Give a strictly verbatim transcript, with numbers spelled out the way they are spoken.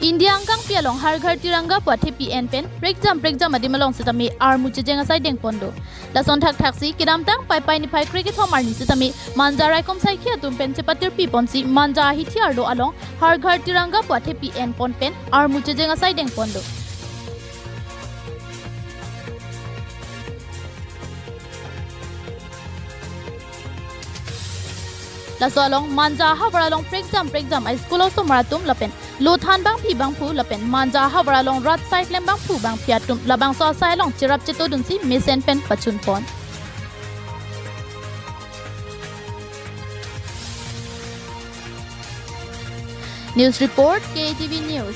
India angkangpi along Har Ghar Tiranga pu athepi en pen prekjam prekjam adim along sitame armu chejeng asai dengpon do. Lason thakthaksi kedamtang Paipai niphai krekethom arni sitame Manja raikom saikhi atum pen chepatirpi ponsi Manja ahithi arlo along Har Ghar Tiranga pu athepi enpon pen armu chejeng asai dengpon do. Laso along Manja ahavar along prekjam prekjam a school osomar atum lapen lo than bangpi bangphu lapen Manja ahavar along rat sai klem bangphu bangphi atum labangso asai along cherap chetodunsi mesen pen pachunpon. News report, K T V News.